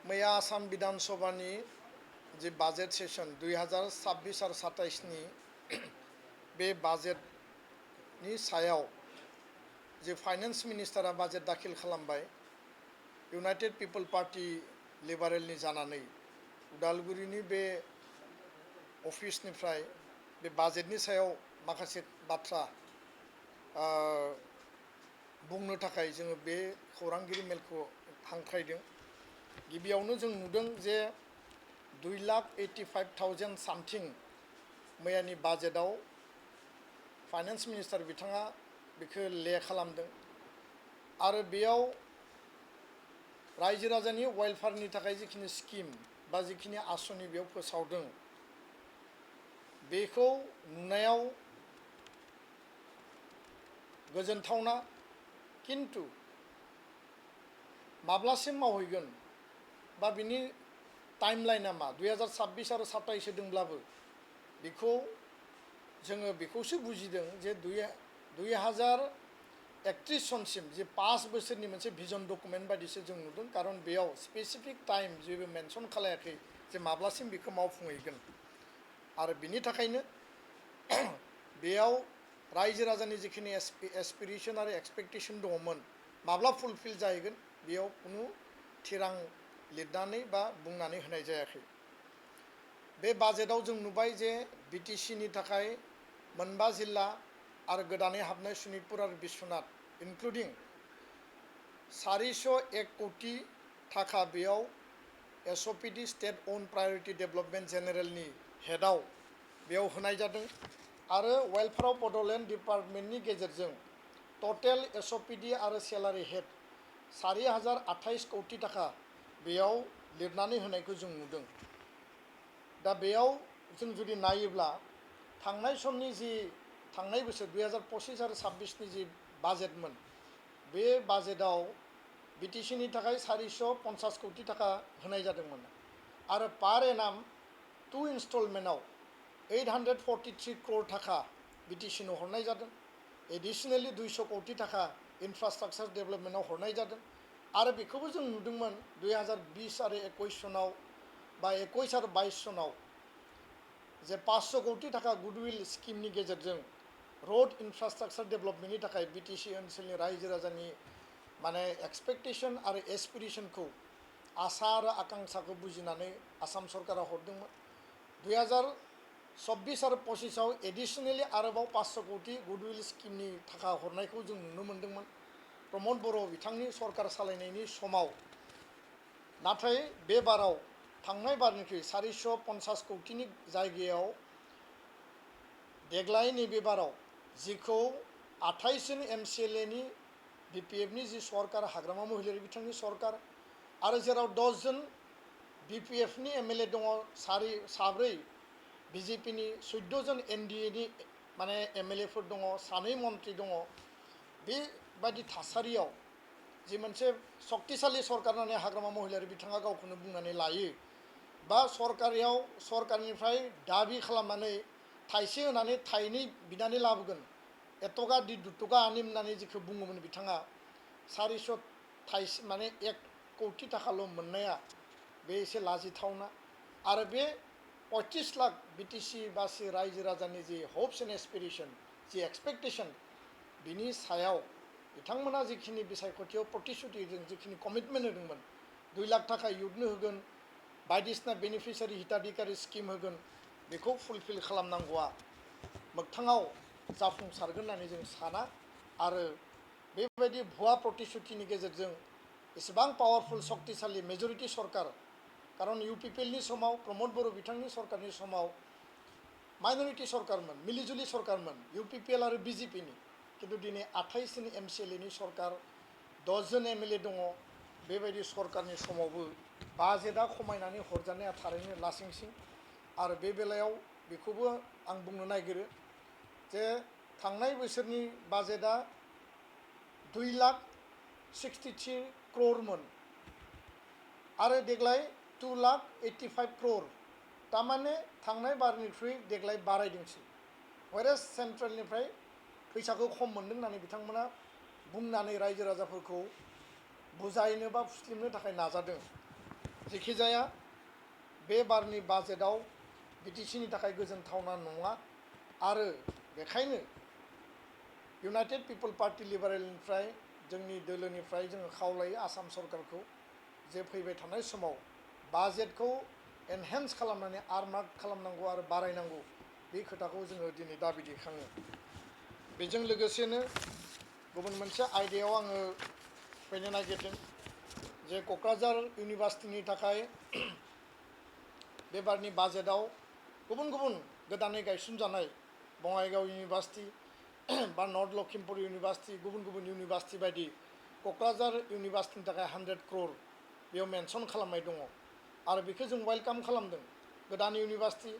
मैया आसाम विधान सभानि जे बाजेट सेसन 2026 आरो 27 नि बे बाजेटनि सायाव जे फाइनेंस मिनिस्टारा बाजेट दाखिल खालामबाय यूनाइटेड पीपल पार्टी लिबारेलनि जानानै उदालगुरिनि बे अफिसनिफ्राय बे बाजेटनि सायाव माखासे बाथ्रा बुंनो थाखाय जोङो बे खौरांगिरि मेलखौ हांख्रायदों। गिबियावनो जों नुदों जे 2,85,000 सामथिं मैयानि बाजेटआव फाइनेंस मिनिस्टार बिथाङा बेखौ ले खालामदों आरो बेयाव रायजो राजानि वेलफेयारनि थाखाय जिखिनि स्किम बा जिखिनि आसनि बेयाव फोसावदों बेखौ नुनायाव गोजोनथावना, किन्तु माब्लासिम मावहैगोन बा बिनि टाइमलाइना मा 2026 आरो 27 होदोंब्लाबो बेखौ जोङो बेखौसो बुजिदों जे 2031 सनसिम जे 5 बोसोरनि मोनसे भिजन डकुमेन्ट बायदिसो जों नुदों, खारन बेयाव स्पेसिफिक टाइम जेबो मेनसन खालायाखै जे माब्लासिम बेखौ मावफुंहैगोन आरो बिनि थाखायनो बेयाव रायजो राजानि जिखिनि एसपिरेसन आरो एक्सपेक्टेसन दङमोन माब्ला फुलफिल जाहैगोन बेयाव कुनु थिरां लिरनानै बा बुंनानै होनाय जायाखै। बे बाजेटआव जों नुबाय जे बिटिसिनि थाखाय 9 जिल्ला आरो गोदानै हाबनाय शनितपुर आरो बिश्वनाथ इनक्लुडिं 401 कोटि थाखा बेयाव एसअपिडि स्टेट अन प्रायोरिटी डेभलपमेन्ट जेनेरेलनि हेडआव बेयाव होनाय जादों आरो वेलफेयार अफ बड'लेण्ड डिपार्टमेन्टनि गेजेरजों टटेल एसअपिडि आरो सेलारि हेड 4,028 कोटि थाखा बेयाव लिरनानै होनायखौ जों नुदों। दा बेयाव जों जुदि नायोब्ला थांनाय समनि जि थांनाय बोसोर 2025 आरो 26 नि जि बाजेटमोन बे बाजेटआव बिटिसिनि थाखाय 450 कोटि थाखा होनाय जादोंमोन आरो पार एनाम 2 इन्स्टलमेन्टआव 843 करोड़ थाखा बिटिसिनो हरनाय जादों। एडिशनेलि 200 कोटि थाखा इनफ्रास्ट्राक्चार डेभलपमेन्टआव हरनाय जादों आरो बेखौबो जों नुदोंमोन 2020 आरो 21 सनाव बा 21 आरो 22 सनाव जे 500 कोटि थाखा गुडविल स्किमनि गेजेरजों रोड इनफ्रास्ट्राक्चार डेभलपमेन्टनि थाखाय बिटिसि ओनसोलनि रायजो राजानि माने एक्सपेक्टेसन आरो एसपिरेसनखौ आसा आरो आकांक्षाखौ बुजिनानै आसाम सरकारा हरदोंमोन। 2026 आरो 25 आव एडिशनेलि आरोबाव 500 कोटि गुडविल स्किमनि थाखा हरनायखौ जों नुनो मोन्दोंमोन प्रमद बर' बिथांनि सरकार सालायनायनि समाव। नाथाय बे बाराव थांनाय बारनिख्रुइ 450 कोटिनि जायगायाव देग्लाय नैबे बाराव जिखौ 28 जन एमसिएलएनि बिपिएफनि जि सरकार हाग्रामा महिलारि बिथांनि सरकार आरो जेराव 10 जन बिपिएफनि एमएलए दङ, 4 बिजेपिनि 14 जन एनडिएनि माने एमएलएफोर दङ, 2 मन्त्रि दङ। बेबायदि थासारियाव जि मोनसे शक्तिशाली सरकार होननानै हाग्रामा महिलारि बिथाङा गावखौनो बुंनानै लायो बा सरकारनिफ्राय दाबि खालामनानै थाइसे होनानै थाइनै बिनानै लाबोगोन एटका दि दुटका आनिम होननानै जिखौ बुङोमोन बिथाङा 400 थाइसे माने 1 कोटि थाखाल' मोननाया बे एसे लाजिथावना आरो बे 25 लाख बिटिसि बासि रायजो राजानि जि हप्स एन्ड एसपिरेसन जि एक्सपेक्टेसन बिनि सायाव बिथांमोना जिखिनि बिसायख'थियाव प्रतिश्रुति होदों, जिखिनि कमिटमेन्ट होदोंमोन 2 लाख थाखा इयुथनो होगोन, बायदिसिना बेनिफिसियारि हिताधिकारी स्किम होगोन, बेखौ फुलफिल खालामनांगौआ मोगथाङाव जाफुंसारगोन होननानै जों साना आरो बेबायदि भुवा प्रतिश्रुतिनि गेजेरजों एसेबां पावारफुल शक्तिशाली मेजरिटी सरकार, खारन इउपिपिएलनि समाव प्रमद बर' बिथांनि सरकारनि समाव माइनरिटी सरकारमोन, मिलिजुलि सरकारमोन इउपिपिएल आरो बिजेपिनि, किन्तु दिनै 28 जन एमसिएलएनि सरकार 10 जन एमएलए दङ। बेबायदि सरकारनि समावबो बाजेटआ खमायनानै हरजानाया थारैनो लासिंसिं आरो बे बेलायाव बेखौबो आं बुंनो नागिरो जे थांनाय बोसोरनि बाजेटआ 2,63 करोड़मोन आरो देग्लाय 2,85 करोड़, तारमाने थांनाय बारनिख्रुइ देग्लाय बारायदोंसो। व्हेरेज सेन्ट्रेलनिफ्राय फैसाखौ खम मोन्दों होननानै बिथांमोना बुंनानै रायजो राजाफोरखौ बुजायनो बा फुस्लिमनो थाखाय नाजादों। जेखिजाया बे बारनि बाजेटआव बिटिसिनि थाखाय गोजोनथावना नङा आरो बेखायनो इउनाइटेड पिपल पार्टी लिबारेलनिफ्राय जोंनि दोलोनिफ्राय जोङो खावलायो आसाम सरकारखौ जे फैबाय थानाय समाव बाजेटखौ एनहेन्स खालामनानै आर्मार्क खालामनांगौ आरो बारायनांगौ बे खोथाखौ जोङो दिनै दाबि दैखाङो। बेजों लोगोसेनो गुबुन मोनसे आयदायाव आङो फैनो नागिरदों जे क'क्राझार इउनिभार्सिटिनि थाखाय बे बारनि बाजेटआव गुबुन गुबुन गोदानै गायसनजानाय बङाइगाव इउनिभार्सिटि बा नर्थ लखिमपुर इउनिभार्सिटि गुबुन गुबुन इउनिभार्सिटि बायदि क'क्राझार इउनिभार्सिटिनि थाखाय 100 क्र'र बेयाव मेनसन खालामनाय दङ आरो बेखौ जों वेलकाम खालामदों गोदान इउनिभार्सिटि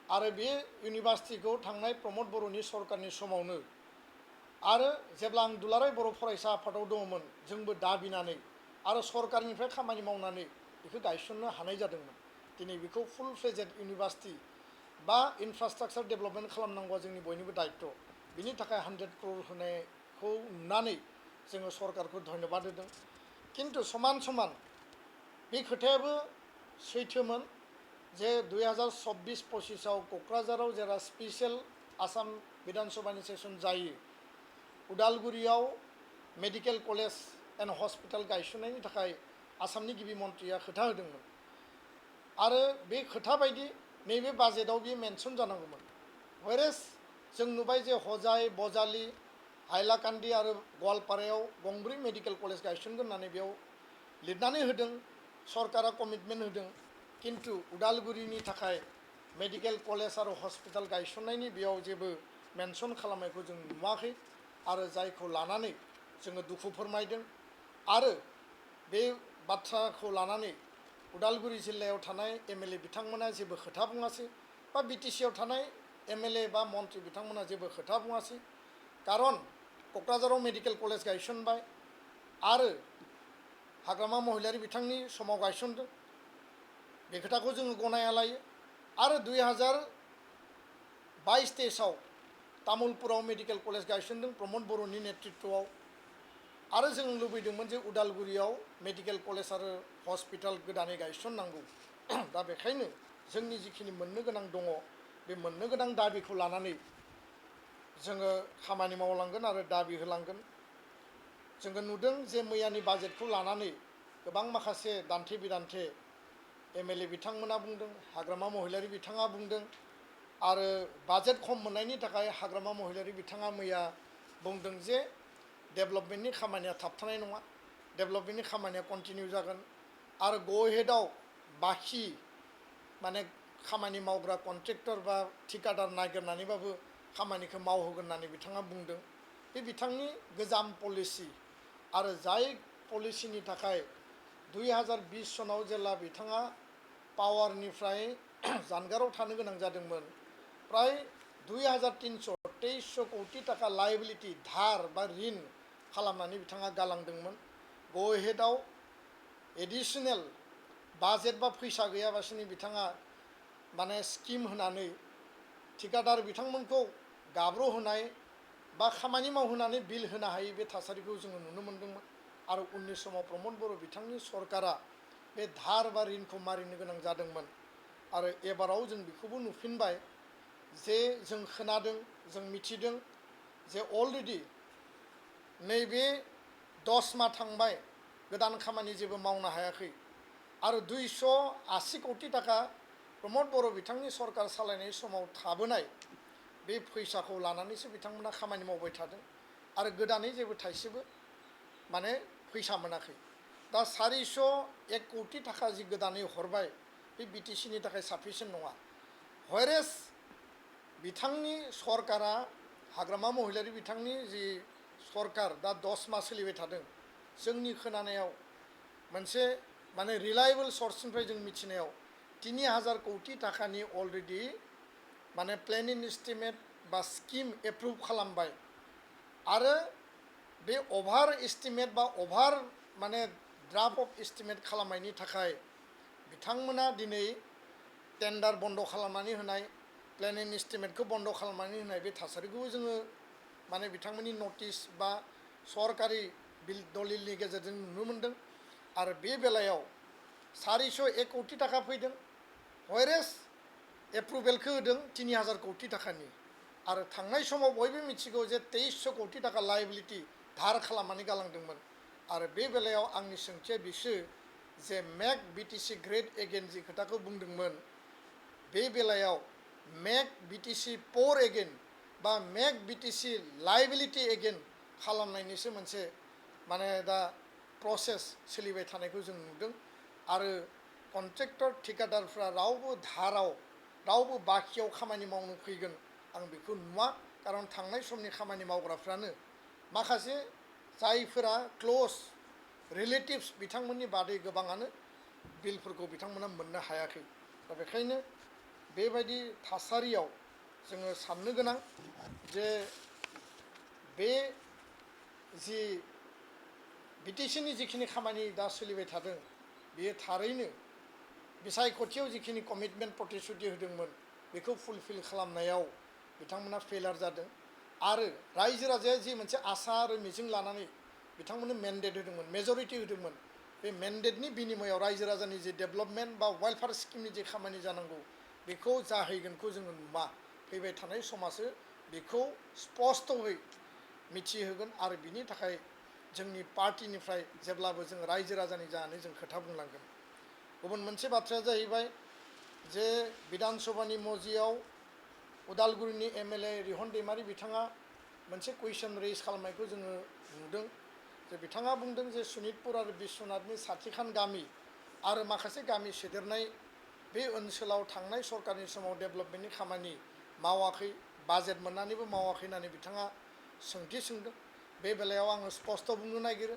आरो बे इउनिभार्सिटिखौ थांनाय प्रमद बर'नि सरकारनि समावनो आरो जेब्ला आं दुलाराय बर' फरायसा आफादाव दङमोन जोंबो दाबिनानै आरो सरकारनिफ्राय खामानि मावनानै बेखौ गायसननो हानाय जादोंमोन। दिनै बेखौ फुल फ्लेजेड इउनिभार्सिटि बा इनफ्रास्ट्राक्चार डेभेलपमेन्ट खालामनांगौआ जोंनि बयनिबो दायित्व। बिनि थाखाय 100 क्र'र होनायखौ नुनानै जोङो सरकारखौ धन्यबाद होदों। खिन्थु समान समान बे खोथायाबो सैथोमोन जे 2024-25आव क'क्राझाराव जेला स्पेसियेल आसाम बिधान सभानि सेसन जायो उदालगुरियाव मेडिकेल कलेज एन्ड हस्पिटाल गायसननायनि थाखाय आसामनि गिबि मन्थ्रिया खोथा होदोंमोन आरो बे खोथा बायदि नैबे बाजेटआव बे मेनसन जानांगौमोन। व्हेरेज जों नुबाय जे हजाय बजालि हाइलाकान्दि आरो गवालपारायाव गंब्रै मेडिकेल कलेज गायसनगोन होननानै बेयाव लिरनानै होदों सरकारा कमिटमेन्ट होदों खिन्थु उदालगुरिनि थाखाय मेडिकेल कलेज आरो हस्पिटाल गायसननायनि बेयाव जेबो मेनसन खालामनायखौ जों नुवाखै आरो जायखौ लानानै जोङो दुखु फोरमायदों आरो बे बाथ्राखौ लानानै उदालगुरि जिल्लायाव थानाय एमएलए बिथांमोना जेबो खोथा बुङासै बा बिटिसिआव थानाय एमएलए बा मन्थ्रि बिथांमोना जेबो खोथा बुङासै खारन क'क्राझाराव मेडिकेल कलेज गायसनबाय आरो हाग्रामा महिलारि बिथांनि समाव गायसनदों बे खोथाखौ जोङो गनाया लायो आरो 2022-23आव तामुलपुराव मेडिकेल कलेज गायसनदों प्रमद बर'नि नेतृत्वआव आरो जों लुबैदोंमोन जे उदालगुरियाव मेडिकेल कलेज आरो हस्पिटाल गोदानै गायसननांगौ। दा बेखायनो जोंनि जिखिनि मोननो गोनां दङ बे मोननो गोनां दाबिखौ लानानै जोङो खामानि मावलांगोन आरो दाबि होलांगोन। जोङो नुदों जे मैयानि बाजेटखौ लानानै गोबां माखासे दान्थे बिदान्थे एमएलए बिथांमोना बुंदों हाग्रामा महिलारि बिथाङा बुंदों आरो बाजेट खम मोननायनि थाखाय हाग्रामा महिलारि बिथाङा मैया बुंदों जे डेभेलपमेन्टनि खामानिया थाबथानाय नङा डेभेलपमेन्टनि खामानिया कन्टिनिउ जागोन आरो ग'हेडआव बाखि माने खामानि मावग्रा कन्ट्रेक्टर बा ठिकादार नागिरनानैबाबो खामानिखौ मावहोगोन होननानै बिथाङा बुंदों। बे बिथांनि गोजाम पलिसि आरो जाय पलिसिनि थाखाय 2020 सनाव जेला बिथाङा पावारनिफ्राय जानगाराव थानो गोनां जादोंमोन प्राय 2300 कौटि टाका लायबिलिटि धार बा रिन खालामनानै बिथाङा गालांदोंमोन। ग'हेडआव एडिशनेल बाजेट बा फैसा गैयाबासिनो बिथाङा माने स्किम होनानै ठिकादार बिथांमोनखौ गाब्र'होनाय बा खामानि मावहोनानै बिल होनो हायै बे थासारिखौ जोङो नुनो मोन्दोंमोन आरो उननि समाव प्रमद बर' बिथांनि सरकारा बे धार बा रिनखौ मारिनो गोनां जादोंमोन आरो एबाराव जों बेखौबो नुफिनबाय जे जों खोनादों जों मिथिदों जे अलरेडि नैबे 10 माह थांबाय गोदान खामानि जेबो मावनो हायाखै आरो 280 कौटि टाका प्रमद बर' बिथांनि सरकार सालायनाय समाव थाबोनाय बे फैसाखौ लानानैसो बिथांमोना खामानि मावबाय थादों आरो गोदानै जेबो थाइसेबो माने फैसा मोनाखै। दा 401 कौटि टाका जि गोदानै हरबाय बे बिटिसिनि थाखाय साफिसियेन्ट नङा। व्हेरेज बिथांनि सरकारा हाग्रामा महिलारि बिथांनि जि सरकार दा 10 माह सोलिबाय थादों जोंनि खोनानायाव मोनसे माने रिलायेबल सर्सनिफ्राय जों मिथिनायाव 3000 कौटि टाकानि अलरेडि माने प्लेनिं एस्टिमेट बा स्किम एप्रुभ खालामबाय आरो बे अभार एस्टिमेट बा अभार माने ड्राफ्ट अफ एस्टिमेट खालामनायनि थाखाय बिथांमोना दिनै टेन्डार बन्द खालामनानै होनाय प्लेनिं एस्टिमेटखौ बन्द खालामनानै होनाय बे थासारिखौबो जोङो माने बिथांमोननि नटिस बा सरकारि बिल दलिलनि गेजेरजों नुनो मोन्दों आरो बे बेलायाव 401 कोटी टाका फैदों व्हेरेस एप्रुभेलखौ होदों 3000 कोटी टाकानि आरो थांनाय समाव बयबो मिथिगौ जे 2300 कोटी टाका लायबिलिटी धार खालामनानै गालांदोंमोन आरो बे बेलायाव आंनि सोंथिया बिसो जे मेक बिटिसि ग्रेट एगेन जि खोथाखौ बुंदोंमोन बे बेलायाव मेक बिटिसि पोर एगेन बा मेक बिटिसि लायबिलिटी एगेन खालामनायनिसो मोनसे माने दा प्रसेस सोलिबाय थानायखौ जों नुदों आरो कन्ट्रेक्टर ठेकेदारफ्रा रावबो धाराव रावबो बाखियाव खामानि मावनो फैगोन आं बेखौ नुवा खारन थांनाय समनि खामानि मावग्राफ्रानो माखासे जायफोरा क्लोज रिलेटिभ्स बिथांमोननि बादै गोबाङानो बिलफोरखौ बिथांमोना मोननो हायाखै दा बेखायनो बेबायदि थासारियाव जोङो साननो गोनां जे बे जि बिटिसिनि जिखिनि खामानि दा सोलिबाय थादों बेयो थारैनो बिसायख'थियाव जिखिनि कमिटमेन्ट प्रतिश्रुति होदोंमोन बेखौ फुलफिल खालामनायाव बिथांमोना फेलार जादों आरो रायजो राजाया जि मोनसे आसा आरो मिजिं लानानै बिथांमोननो मेन्डेट होदोंमोन मेजरिटी होदोंमोन बे मेन्डेटनि बिनिमयाव रायजो राजानि जि डेभेलपमेन्ट बा वेलफेयार स्किमनि जि खामानि जानांगौ बेखौ जाहैगोनखौ जोङो नुवा फैबाय थानाय समासो बेखौ स्पष्टयै मिथिहोगोन आरो बिनि थाखाय जोंनि पार्टिनिफ्राय जेब्लाबो जों रायजो राजानि जानानै जों खोथा बुंलांगोन गुबुन मोनसे बाथ्राया जाहैबाय जे बिधान सभानि मजियाव उदालगुरिनि एमएलए रिहन दैमारि बिथाङा मोनसे कुइसन रेज खालामनायखौ जोङो नुदों जे बिथाङा बुंदों जे सनितपुर आरो बिश्वनाथनि साथिखान गामि आरो माखासे गामि सोदेरनाय बे ओनसोलाव थांनाय सरकारनि समाव डेभेलपमेन्टनि खामानि मावाखै बाजेट मोननानैबो मावाखै होननानै बिथाङा सोंथि सोंदों बे बेलायाव आङो स्पष्ट बुंनो नागिरो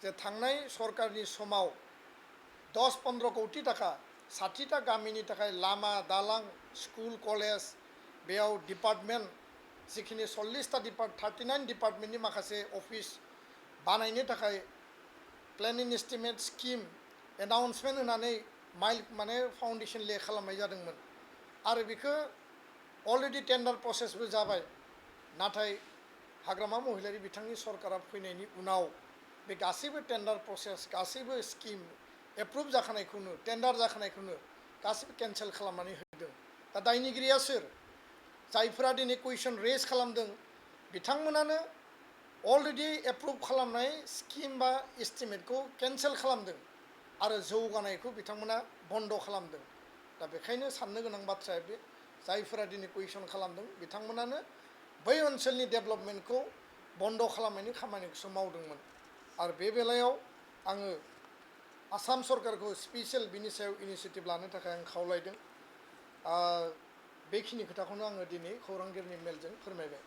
जे थांनाय सरकारनि समाव 10-15 कोटी टाका 60टा गामिनि थाखाय लामा दालां स्कुल कलेज बेयाव डिपार्टमेन्ट जिखिनि 40टा 39 डिपार्टमेन्टनि माखासे अफिस बानायनो थाखाय प्लेनिं एस्टिमेट स्किम एनाउन्समेन्ट होनानै माने फाउन्डेसन ले खालामनाय जादोंमोन आरो बेखौ अलरेडि टेन्डार प्रसेसबो जाबाय नाथाय हाग्रामा महिलारि बिथांनि सरकारा फैनायनि उनाव बे गासैबो टेन्डार प्रसेस गासैबो स्किम एप्रुभ जाखानायखौनो टेन्डार जाखानायखौनो गासैबो केन्सेल खालामनानै होदों दा दायनिगिरिया सोर जायफोरा दिनै कुइसन रेज खालामदों बिथांमोनानो अलरेडि एप्रुभ खालामनाय स्किम बा एस्टिमेटखौ केन्सेल खालामदों आरो जौगानायखौ बिथांमोना बन्द खालामदों दा बेखायनो साननो गोनां बाथ्राया बे जायफोरा दिनै कुइसन खालामदों बिथांमोनानो बै ओनसोलनि डेभेलपमेन्टखौ बन्द खालामनायनि खामानिखौसो मावदोंमोन आरो बे बेलायाव आङो आसाम सरकारखौ स्पेसियेल बिनि सायाव इनिसिएटिभ लानो थाखाय आं खावलायदों बेखिनि खोथाखौनो आङो दिनै खौरांगिरिनि मेलजों फोरमायबाय